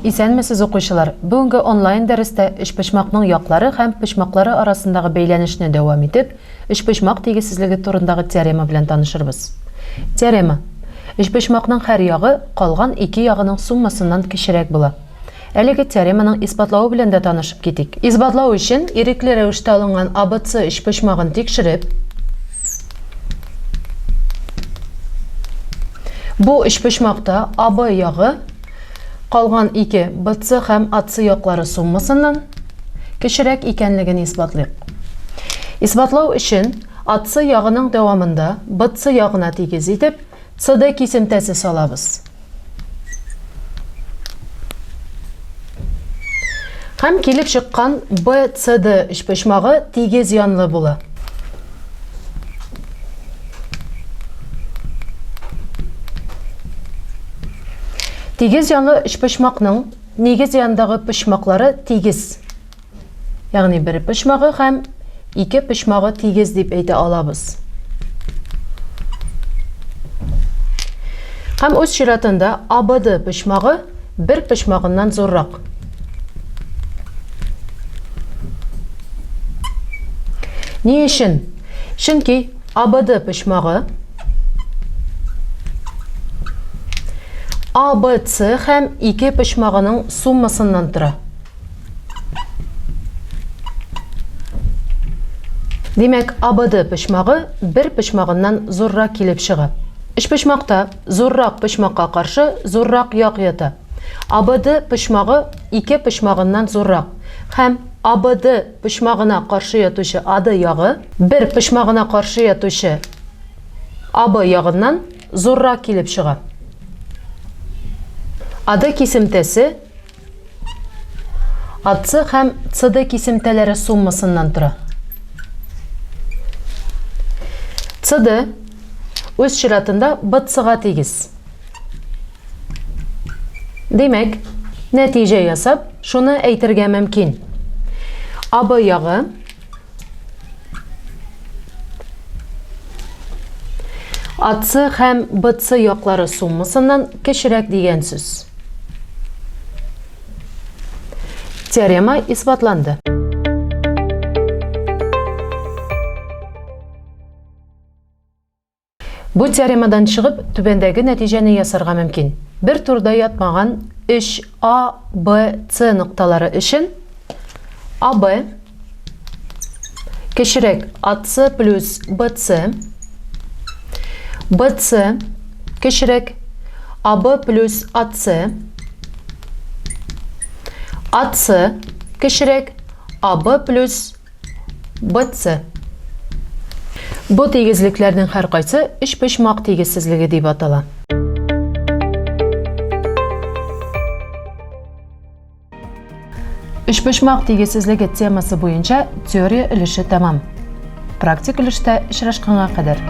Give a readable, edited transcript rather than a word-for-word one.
Исәнмесез, укучылар! Бүгенге онлайн дәрестә өчпочмакның яклары һәм почмаклары арасындагы бәйләнешне дәвам итеп, өчпочмак тигезсезлеге турындагы теорема белән танышырбыз. Теорема. Өчпочмакның һәр ягы калган ике ягының суммасыннан кечерәк була. Әлеге теореманың исбатлавы белән дә танышып китик. Исбатлау өчен ирекле рәвештә алынган ABC өчпочмагын тикшереп, бу өчпочмакта AB ягы калган ике BC һәм AC яклары суммасыннан кечерәк икәнлеген исбатлыйк. Исбатлау өчен AC ягының дәвамында BC ягына тигез итеп CD кисемтәсе салабыз. Һәм килеп чыккан BCD өчпочмагы тигез янлы була. Тигез янлы өчпочмакның нигез янындагы почмаклары тигез. Ягъни бер почмагы һәм ике почмагы тигез дип әйтә алабыз. Һәм үз чиратында АБД почмагы бер почмагыннан зуррак. Ни өчен? Чөнки АБД почмагы АБЦ һәм ике почмагының суммасыннан тора. Димәк, АБД почмагы бер почмагыннан зуррак килеп чыга. Өчпочмакта зуррак почмакка каршы зуррак як ята. АБД почмагы ике почмагыннан зуррак һәм АБД почмагына каршы ятучы АД ягы бер почмагына каршы ятучы АБ ягыннан зуррак килеп чыга. АД кисемтәсе АЦ һәм ЦД кисемтәләре суммасыннан тора. ЦД үз чиратында БЦга тигез. Димәк, нәтиҗә ясап, шуны әйтергә мөмкин. АБ ягы АЦ һәм БЦ яклары суммасыннан кечерәк дигән сүз. Теорема исбатланды. Бу теоремадан чыгып, түбәндәге нәтиҗәне ясарга мөмкин. Бер турда ятмаган 3 А, Б, С нокталары өчен АБ кечерәк АС плюс БС, БС кечерәк АБ плюс АС, АС кечерәк АБ плюс БС. Бу тигезлекләрнең һәркайсы өчпочмак тигезсезлеге дип атала. Өчпочмак тигезсезлеге темасы буенча теория өлеше тәмам. Практик өлештә очрашканга кадәр.